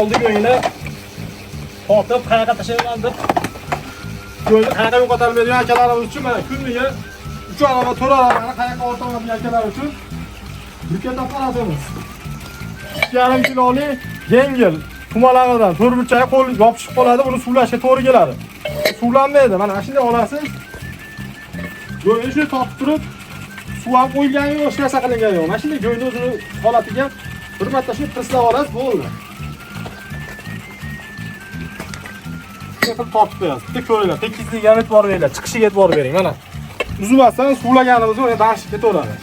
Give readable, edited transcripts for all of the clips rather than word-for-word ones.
Oldi go'ngini tortib qayoqqa tashlayman deb go'ngni qayoqqa yo'qotalmaydigan akalarimiz uchun mana kuniga 3 arava, 4 aravani qayoqqa ortolmaydigan akalar uchun briket apparatimiz. 2,5 kiloli yengil tumalag'idan to'rtburchagi qo'l yopishib qoladi, buni suvlashga to'g'ri keladi. Suvlanmaydi. Mana shunday olasiz. Go'ngni shunday tortib turib, suv ham qo'yilgani yo'q, hech narsa qilingani yo'q. Mana shunday go'ngni o'zini holatiga bir marta shuni preslab olasiz, bo'ldi. Shunday qilib tortib qo'yasiz. Bitta ko'ringlar, tekisligiga ham e'tibor beringlar, chiqishiga e'tibor bering. Mana uzmasdan suvlaganimizda uni dashib ketaveradi.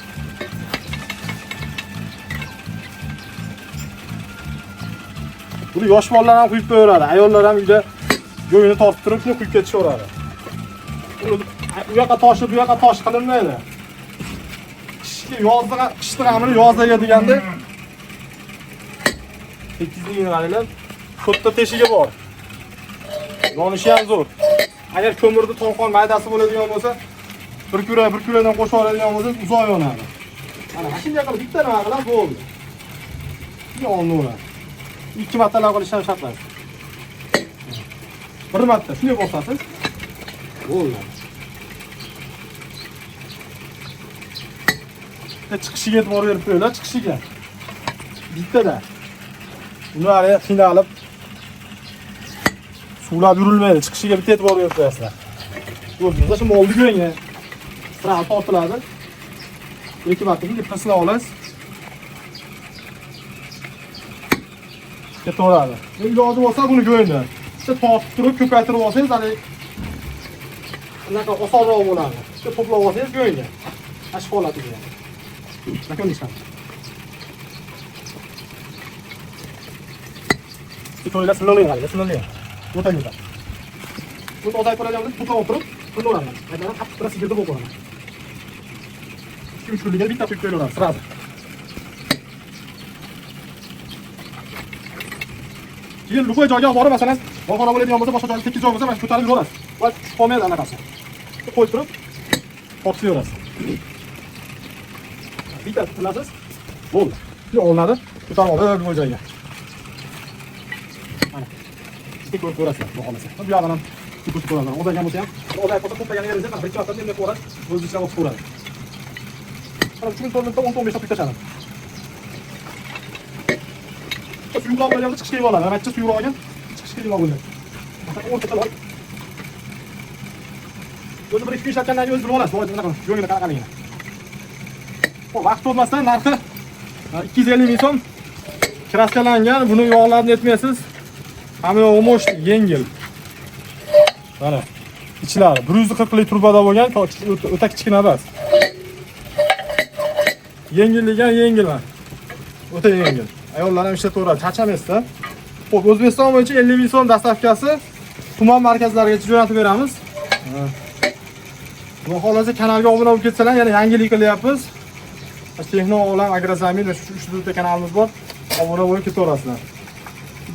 Buni yosh bolalar ham quyib qo'yaveradi, ayollar ham uyda go'ngini tortib turib shuni quyib ketishaveradi. Buni u yoqqa toshib, bu yoqqa tosh qilinmaydi. Qishki yozda, qishni g'amini yozda deganda tekisligini qaranglar, katta teshigi bor. Yonishi ham zo'r. Agar ko'mirni tolqon maydasi bo'ladigan bo'lsa, bir kurak, bir kurakdan qo'shib oladigan bo'lsa, uzoq yonadi. Mana shunday qilib bitta nima qilib bo'ldi. Yonaveradi. 2 martalab qilish ham shart emas. Bir marta shunday bosasiz. Bo'ldi. Bitta chiqishiga e'tibor berib qo'yinglar, chiqishiga. Bittada. Uni hali qiynalib suvlab yurilmaydi. Chiqishiga bitta e'tibor berib qo'yasizlar. O'zingizda shu molni go'ngi sira tortiladi. 2 marta bunday preslab olasiz. Ketaveradi. Iloji bo'lsa buni go'ngni bitta tortib turib ko'paytirib olsangiz, hali unaqa osonroq bo'ladi. Bitta to'plab olsangiz go'ngni. Mana shu holatiga. Bakon chiqadi. To'ylar silliqlik qaranglar, silliqlik. O'ta go'zal. O'ta ozayib qoladigan bo'lsa, to'plab olib turib, pulni olaman. Aytaman, qattiq tursa sigirda bo'lib qolaman. 2-3 kunlikka bitta quyib qo'yaveramiz, sразу. Keyin любой joyga olib borib, masalan, molxona bo'ladigan bo'lsa, boshqa joyga tekis joy bo'lsa, mana ko'tarib yuraverasiz. Va tushib qolmaydi anaqasi. Qo'yib turib, tortib yuraverasiz. Bitta qilasiz. Bo'ldi. Shunday olinadi, ko'tarib olib любой joyga. Mana. Bitta ko'rib ko'rasizlar, xudo xohlasa. Bu yog'ini ham ko'rib ko'rasizlar. Ozaygan bo'lsa ham, ozayib qolsa to'plagan yeringizni mana birinchi marta endi ko'rasiz, o'zi ichida olib ko'radi. Mana 3 minut, 4 minutda 10-15 ta quyib tashladim. Suyuqroq bo'lgan bo'lsa chiqishga oladi. Mana suyuqroq olgan, chiqishga oladi. Masalan, o'rtacha loy. O'zi bir ikki kun ishlatgandan keyin o'zi bilib olasiz, loyni qanaqa, yo'lini qanaqaligini. Xo'p, vaqt o'tmasdan narxi 250 ming so'm. Kraskalangan, buni yog'larini etmaysiz. Hamma yog'i mo'sh, yengil. Mana ichlari 140 lik turbada bo'lgan, o'ta kichkina emas. Yengilligi ham yengil mana. O'ta yengil. Ayollar ham ishlataveradi, charchamaysiz-da. Xo'p, O'zbekiston bo'yicha 50 ming so'm dastavkasi tuman markazlarigacha jo'natib beramiz. Xudo xohlasa kanalga obuna bo'lib ketsalar, yana yangilik qilyapmiz. Texno olam, Agrozamin va shu 3 kanalimiz bor. Obuna bo'lib ketaverasizlar.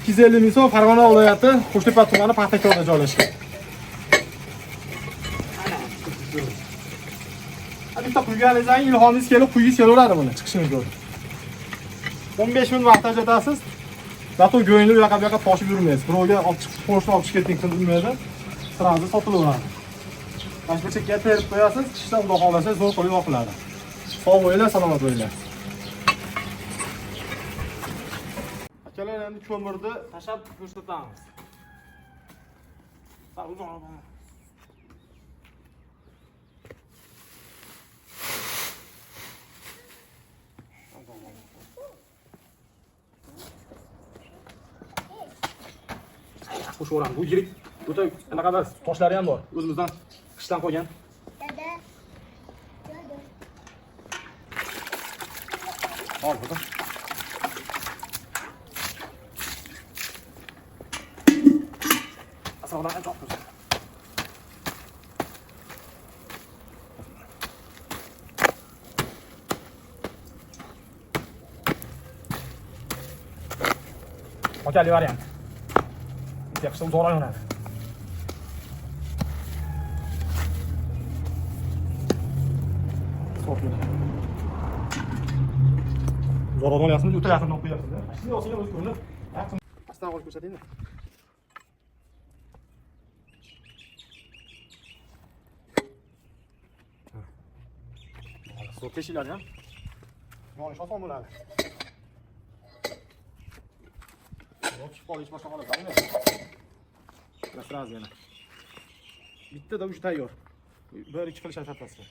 250 ming so'm Farg'ona viloyati Qo'shtepa tumani Paxtakorda joylashgan. Bitta quyganingizdan keyin ilhomingiz kelib quyingiz kelaveradi buni, chiqishini ko'rib. 15 minut vaqt ajratasiz. Zato go'ngni u yoqqa bu yoqqa toshib yurmaysiz. Birovga olib chiqib, qo'shni olib chiqib ketding qilmaydi. Sразу sotilaveradi. Mana shu chekkaga terib qo'yasiz, qishda xudo xohlasa zo'r qilib yoqiladi. Sog' bo'linglar, salomat bo'linglar. Akalar, endi ko'mirni tashlab ko'rsatamiz. Sal uzoqroq. Qo'shaveramiz. Bu yirik o'ta anaqa emas, toshlari ham bor. O'zimizdan qishdan qo'ygan. Dada. Dada. Ol, bugun. Assalomu alaykum. Okali variant. Bitta qishda uzoqroq yonadi. Uzoqroq olyapsizmi? O'ta yaqindan qo'yapsiz. Shunday olsangiz o'zi ko'rinib, yaqin. Pastdan olib ko'rsatingda. Zo'r teshiklar ham. Yonish oson bo'ladi. Yo'q, tushib qolish boshqa holat. Mana, сразу yana. Bittada уже tayyor. Bir ikki qilish pastga.